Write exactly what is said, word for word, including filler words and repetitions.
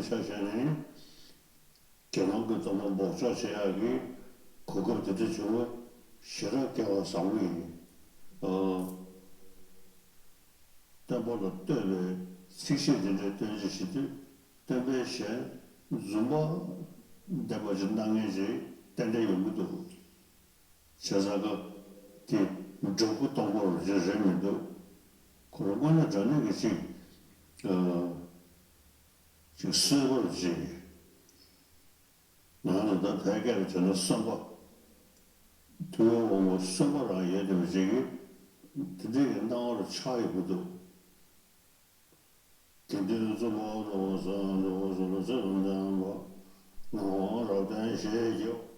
ཆ་བཞག་ནས་ནི། དགེ་སློང་གི་སྡོམ་པ་འབོགས་ཆོག་བྱེད་ཡག་གི་གོ་སྐབས་དེ་འདྲ་བྱུང་བ་ཞེ་དྲག་སྐལ་བ་བཟང་པོ་ཡིན། ཨོ། སྟོན་པ་ལ་བསྟོད་པའི་ཚིགས་བཅད་འདི་འདྲའི་སྟོན་བྱེད་བྱེད་དུས་སྟོན་པའི་ཞལ་འཛུམ་པ་ལྡན་པ་ཅིག་གནང་མཁན་ཅིག་ཏན་ཏན་ཡོང་གི་འདུག་བྱས་ཙང་ཀ་དེ་འདྲ་སྐུ་སྟོང་པོར་ཅིག་རེད་མི་འདུག་ཁོ་རང་དངོས་གནས་དྲང་གནས་ཀྱི་ཅིག་ཨ། ཅིག་གསོད་པར་བྱེད་ཀྱི། ང་ཚོ་ད་བོད་སྐད་ལ་བྱས་ན་གསོན་པ། ཐུབ་པའི་དབང་པོ་གསོན་པོ་རང་ཡོད་བསྡད་པ་ཅིག་གིས་དེ་འདྲའི་གི་སྣང་བར་ཆགས་ཡོང་གི་འདུག་དགེ་འདུན་བཙུན་པ་འགྲོ་བ་སངས་འགྲོ་བ་སུ་ལ་ཚེ་རབས་བརྟན་པ། ངག་དབང་རབ་བརྟན་ཞེས་བགྱི།